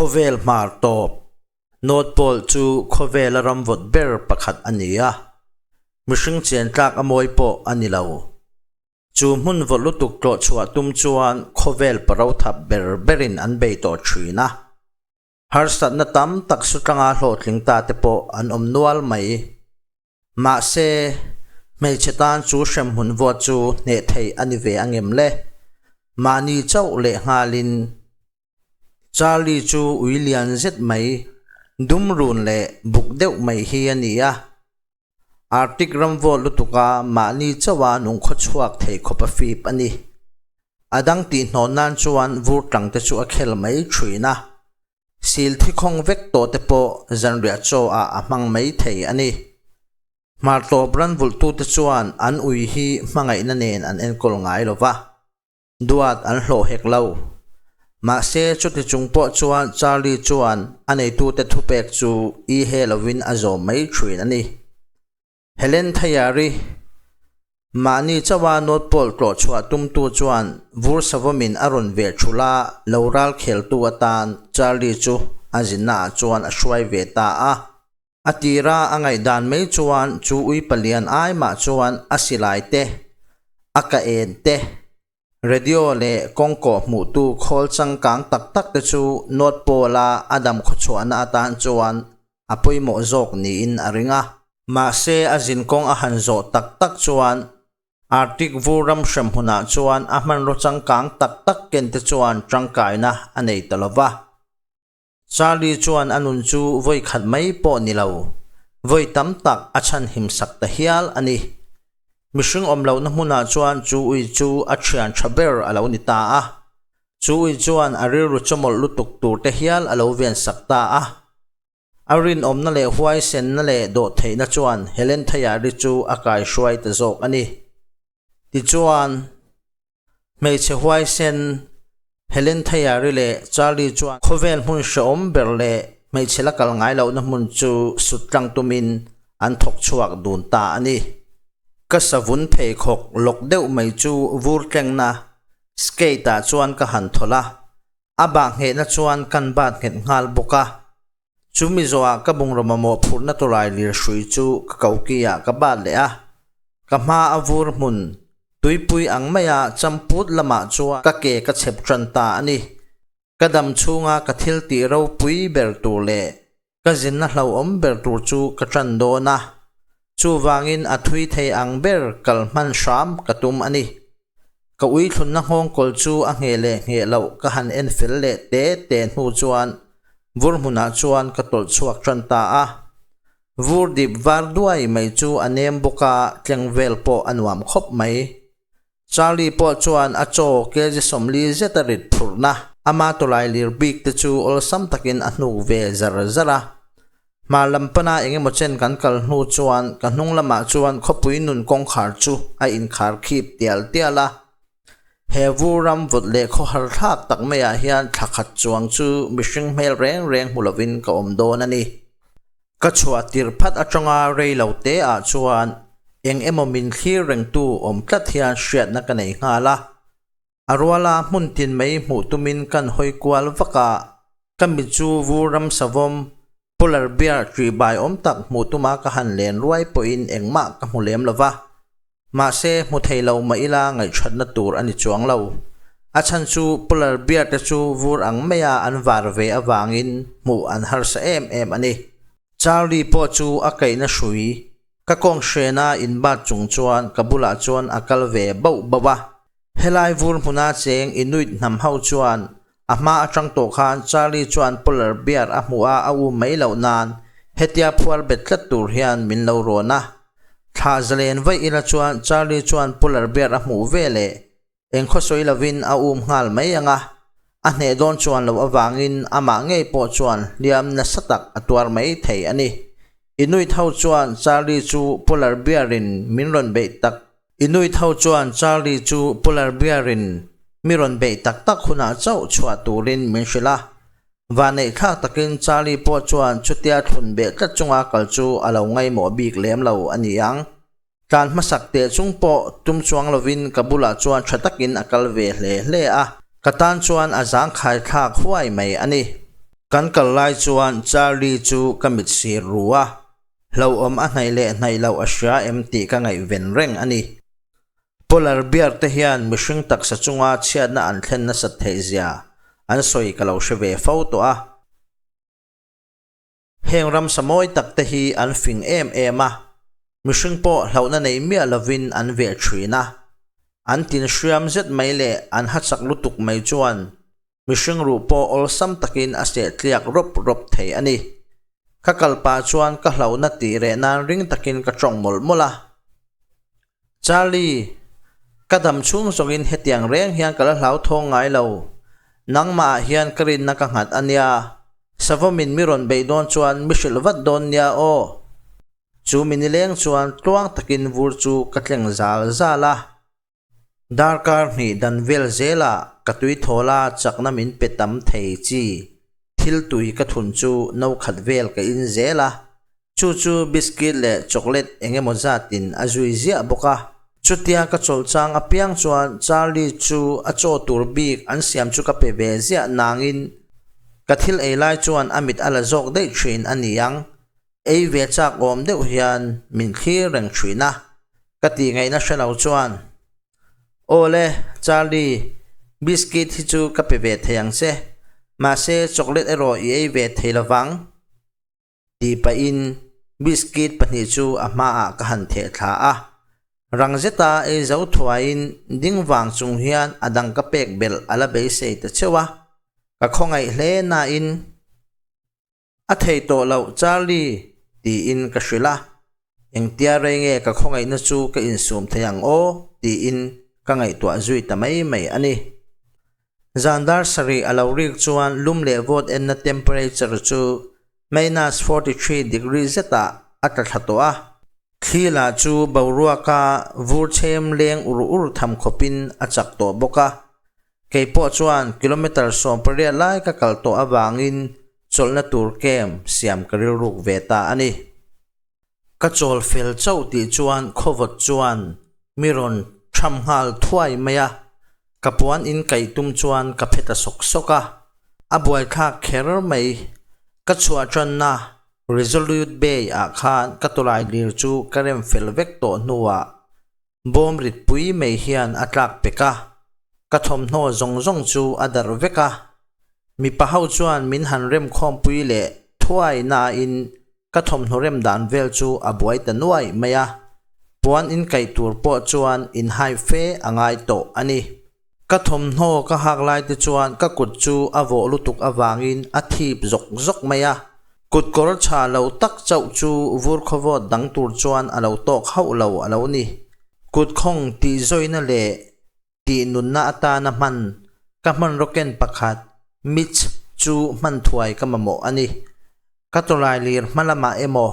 Khawvel hmar tawp, North Pole chu khawvela ram vawt ber pakhat a ni a, mihring chen tlak a mawi pawh a ni lo. Chu hmun vawt lutuk tlawh chhuah tum chuan khawvel paro thap ber berin an bei tawh thin a. Harsatna tam tak su tlanga hlawhtling ta te pawh an awm nual mai. Mahse, hmeichhe tan chu hremhmun vawt chu hneh theih a ni ve a ngem le? Mahni chauh leh nghalin Charlie chu ui lian zet mai, dum run leh buk deuh mai hi a ni a. Arctic ram vawt lutuka mahni chauha nung khawchhuak thei khawp a fip a ni. A dang tihhnawh nan chuan vur tang te chu a khel mai thin a, sil thi khawng vek tawh te pawh zanriah chaw ah a hmang mai thei a ni. Hmar tawp ran vulhtute chuan an ui hi hmangaihna nen an enkawl ngai lo va. Duat an hlawh hek lo. Mahse, chuti chung pawh chuan Charlie chuan a neitute thupek chu i he lovin a zawm mai thin a ni. Helen Thayari, mahni chauha North Pole tlawh chhuah tumtu chuan vur savawmin a rawn ve thulh a, lo ral kheltu atan Charlie chu a zinnaah chuan a hruai ve ta a. A tira a ngaihdan mai chuan chu ui palian ai mah chuan a silai te, a ka en te, radio leh kawngkawh hmuhtu khawl changkang tak tak te chu North Pole-a a dam khawchhuahna atan chuan a pawimawh zawk niin a ring a. Mahse a zinkawng a han zawh tak tak chuan Arctic vur ram hrem hunah chuan a hmanraw changkang tak tak ken te chuan tangkaina a nei ta lo va. Charlie chuan a nun chu vawi khat mai pawh ni lo, vawi tam tak a chhan him sak ta hial a ni. Mihring awm lohna hmunah chuan chu ui chu a thian tha ber a lo ni ta a. Chu ui chuan a rilru chawmawlh lutuk tur te hial a lo ven sak ta a. A rinawmna leh huaisenna leh dawhtheihna chuan Helen Thayari chu a kaihruai ta zawk a ni. Tichuan. Hmeichhe huaisen Helen Thayari leh Charlie chuan khawvel hmun hrehawm ber leh hmeichhe la kal ngai lohna hmun chu sut tlang tumin an thawk chhuak dun ta a ni. Ka savun pheikhawk lawk deuh mai chu vur tlengna skate ah chuan ka han thawlh a, a bah nghehna chuan kan bat nghet nghal bawk a. Chu mi zawhah ka bungraw mamawh phurhna tawlai lir hrui chu ka koki ah ka bat leh a, ka hma a vur hmun tuipui ang maia champut lamah chuan ka ke ka chhep tan ta a ni. Ka dam chhunga ka thil tih ropui ber tur leh ka zinna hlauhawm ber tur chu ka tan dawn a, chuvangin a thui thei ang ber kal hman hram ka tum a ni. Ka uithlunna nghawngkawl chu a ngheh leh ngheh loh ka han en fel leh te te hnu chuan vur hmunah chuan ka tawlh chhuak tan ta a. Vur dip var duai mai chu a nem bawk a, tleng vel pawh a nuam khawp mai. Charlie pawh chuan a chaw kg 40 zet a rit phurhna ama tawlai lir bik te chu awlsam takin a hnuk ve zar zar a. Hmar lam pana eng emaw chen kan kal hnu chuan ka hnung lamah chuan khawpui nun kawngkhar chu a inkhar khip tial tial a. He vur ram vawt leh khawhar thlak tak maiah hian thla khat chuang chu mihring hmel reng reng hmu lovin ka awm dawn a ni. Ka chhuah tirh phat atanga rei lo te ah chuan eng emaw min thlir rengtu awm tlat hian hriatna ka nei nghal a. A ruala hmun tin mai hmuh tumin kan hawi kual vak a, ka mit chu vur ram savawm, polar bear ṭih bai awm tak hmuh tuma ka han len ruai pawhin engmah ka hmu lem lo va. Mahse, hmu thei lo mah ila ngaihṭhatna tur a ni chuang lo. A chhan chu polar bear te chu vur ang maia an var ve avangin hmuh an harsa em em a ni. Charlie pawh chu a kaihna hrui Ka kawng hrena inbat chung chuan ka bulah chuan a kal ve bauh bauh a. Helai vur hmuna cheng Inuit hnam ho chuan a hma atang tawh khan Charlie chuan polar bear a hmuh a a um mai loh nan hetia phuar bet tlat tur hian min lo rawn a. Thla zalen vaih ila chuan Charlie chuan polar bear a hmuh ve leh Eng khaw sawi lovin a um nghal mai ang a, a hneh dawn chuan loh avangin amah ngei pawh chuan hliam nasa tak a tuar mai thei a ni. Inuit ho chuan Charlie chu polar bear-in min rawn beih tak Inuit ho chuan Charlie chu polar bear-in mi rawn beih tak tak hunah chauh chhuah turin min hrilh a. Vanneih thlak takin Charlie pawh chuan chutia thlun beh tlat chunga kal chu a lo ngaimawh bik lem lo a ni ang. Tlan hmasak teh chung pawh tum chuang lovin ka bulah chuan tha takin a kal ve hle hle a, ka tan chuan a zangkhai thlak huai mai a ni. Kan kal lai chuan Charlie chu ka mit sir ru a, hlauhawm a hnaih leh hnaih loh a hria em tih ka ngaihven reng a ni. Polar bear te hian mihring taksa chunga chhiatna an thlen nasat theih zia an sawi ka lo hre ve fo tawh a. Heng ramsa mawi tak te hi an fing em em a, mihring pawh hlauhna nei miah lovin an veh thin a. An tin hriam zet mai leh an ha chak lutuk mai chuan mihring ruh pawh awlsam takin a seh tliak rawp rawp thei a ni. Ka kal pah chuan ka hlauhna tih reh nan ring takin ka tawng mawlh mawlh a. Charlie, ka dam chhung zawngin hetiang reng hian ka la hlauthawng ngai lo. Nangmah ah hian ka rinna ka nghat a nia. Savawmin mi rawn beih dawn chuan mi hrilh vat dawn nia aw. Chu mi nileng chuan tluang takin vur chu ka tleng zal zal a. Darkar hnih dan vel zelah ka tui thawl a chakna min pe tam thei chi thil tui ka thun chu no khat vel ka in zel a. Chu chu biscuit leh chocolate eng emaw zatin a zui ziah bawk a. Chutia ka chawlh chang apiang chuan Charlie chu a chaw tur bik an siam chu ka pe ve ziah nangin ka thil ei lai chuan a mit a la zawk daih thin a ni ang. Ei ve chak awm deuh hian min thlir reng thin a, ka tih ngaihna hre lo chuan, Aw le, Charlie, biscuit hi chu ka pe ve thei ang che, mahse chocolate erawh i ei ve thei lovang. Tih pahin biscuit pahnih chu a hmaah ka han theh thla a, rang zeta ei zo thuaiin ding vang chung hian a dang ka pek belh a la beisei ta cheuh a, ka khawngaih hle nain a thei tawh loh Charlie tiin ka hrilh a, engtia rei nge ka khawngaihna chu ka insum thei ang aw tiin ka ngaihtuah zui ta mai mai a ni. Zan dar sarih a lo rik chuan lum leh vawt enna temperature chu minus 43 degree zetah a tla thla tawh a. Thli lah chu boruaka vur chhem leng ur ur tham khawpin a chak tawh bawk a. Kei pawh chuan kilometre 18 lai ka kal tawh avangin chawlhna tur camp siam ka rilruk ve ta a ni. Ka chawl fel chauh tih chuan khawvawt chuan mi rawn tham nghal thuai mai a, ka puan in kaih tum chuan ka phe ta sawk sawk a, a buaithlak kher mai. Ka chhuah tanna Resolute Bay ah khan ka tawlai lir chu ka rem fel vek tawh hnuah bawm rit pui mai hian a tlak pek a, ka thawmhnaw zawng zawng chu a darh vek a, mipa ho chuan min han remkhawmpui leh thuai nain Ka thawmhnaw rem dan vel chu a buai ta nuai mai a, puan inkaih tur pawh chuan inhai fe a ngai tawh a ni. Ka thawmhnaw ka hak lai te chuan ka kut chu a vawh lutuk avangin a thip zawk zawk mai a, kut kawr chha lo tak chauh chu vur khawvawt dang tur chuan a lo tawk hauh lo a lo ni. Kut khawng tih zawina leh tih nunna atana hman ka hmanraw ken pakhat, mitch, chu hman thuai ka mamawh a ni. Ka tawlai lir hma lamah emaw,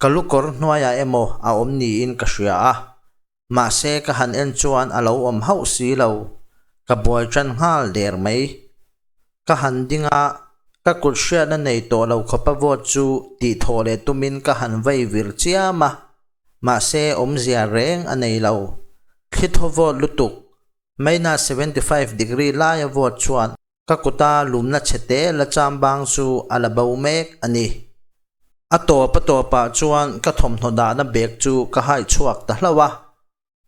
ka lu kawr hnuaiah emaw a awm niin ka hria a, mahse ka han en chuan a lo awm hauh si lo, ka buai tan nghal der mai. Ka han ding a, ka kut hriatna nei tawh lo khawpa vawt chu tih thawh leh tumin ka han vei vir chiam a, mahse awmzia reng a nei lo. Thli thaw vawt lutuk, minus 75 degree laia vawt chuan ka kuta lumna chhe te la cham bang chu a la bo mek a ni. A tawp a tawpah chuan ka thawmhnaw dahna bag chu ka hai chhuak ta hlauh a.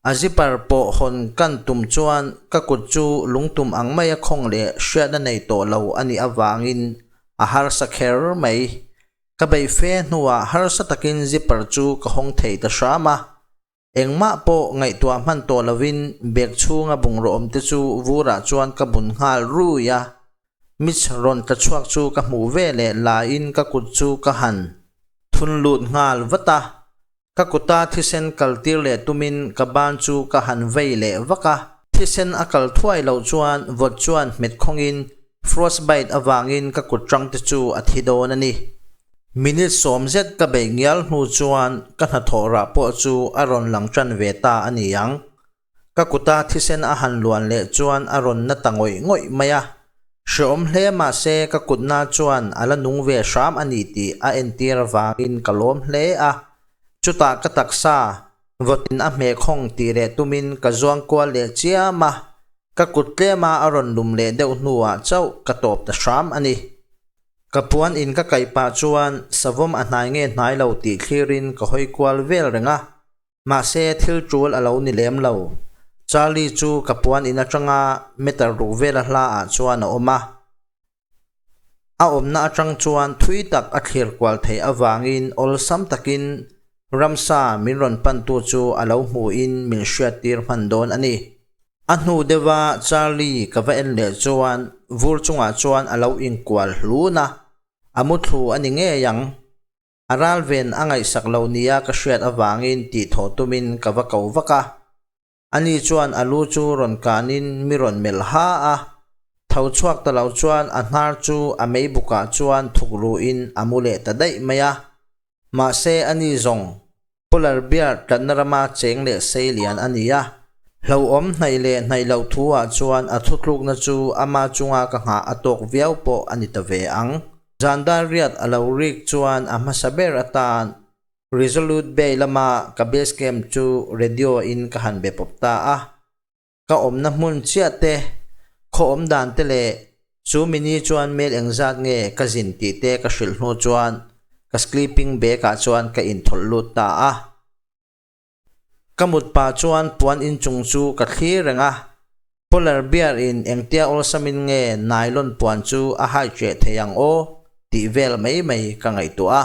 A zipper pawh hawn kan tum chuan ka kut chu lungtum ang maia khawng leh hriatna nei tawh lo a nih avangin a harsa kher mai. Ka beih fe hnuah harsa takin zipper chu ka hawng thei ta hram a. Engmah pawh ngaihtuah hman tawh lovin bag chhunga bungraw awm te chu vurah chuan ka bun nghal rui a. Mitch rawn tla chhuak chu ka hmuh ve leh laiin ka kut chu ka han thun lut nghal vat a. Ka kuta thisen kal tir leh tumin ka ban chu ka han vei leh vak a. Thisen a kal thuai loh chuan vawt chuan hmet khawngin frostbite avangin ka kut tang te chu a thi dawn a ni. Minute 10 zet ka beih ngial hnu chuan ka hnathawh rah pawh chu a rawn lang tan ve ta a ni ang. Ka kuta thisen a han luan leh chuan a rawn na ta ngawih ngawih mai a. Hreawm hle mahse ka kutna chuan a la nung ve hram a ni tih a entir avangin ka lawm hle a. Chutah ka taksa vawtin a hmeh khawng tih leh tumin ka zuang kual leh chiam a, ka kut tlema a rawn lum leh deuh hnuah chauh ka tawp ta hram a ni. Ka puan in ka kaih pah chuan savawm a hnai nge hnai lo tih thlirin ka hawi kual vel reng a, mahse thil tul a lo ni lem lo. Charlie chu ka puan in atanga meter ruk vela hla ah chuan a awm a. A awmna atang chuan thui tak a thlir kual theih avangin awlsam takin ramsa min rawn pantu chu a lo hmuhin min hriattir hman dawn a ni. A hnu deuha Charlie ka va en leh chuan vur chungah chuan a lo inkual hlun a, a muthlu a ni ngei ang. A ral ven a ngaihsak lo nia ka hriat avangin tihthawh tumin ka va ko vak a. Ani chuan a lu chu rawn kanin mi rawn melh ha a, tho chhuak ta lo chuan a hnar chu a mei bukah chuan thuk ruin a mu leh ta daih mai a. Mahse ani zawng Polar bear tlatna rama cheng leh sei lian a ni a, hlauhawm hnaih leh hnaih loh thu ah chuan a thutlukna chu ama chunga ka nghah a tawk viau pawh a ni ta ve ang. Zan dar riat a lo rik chuan a hmasa ber atan Resolute Bay lama ka base camp chu radio in ka han be pawp ta a. Ka awmna hmun chiah te, khaw awm dan te leh chu mini chuan mail engzat nge ka zin tih te ka hrilh hnu chuan ka sleeping bag ah chuan ka inthawlh lut ta a. Ka mut pah chuan puan inchung chu ka thlir reng a, Polar bear in engtia awlsamin nge nylon puan chu a hai ṭeh thei ang aw tih vel mai mai ka ngaihtuah a.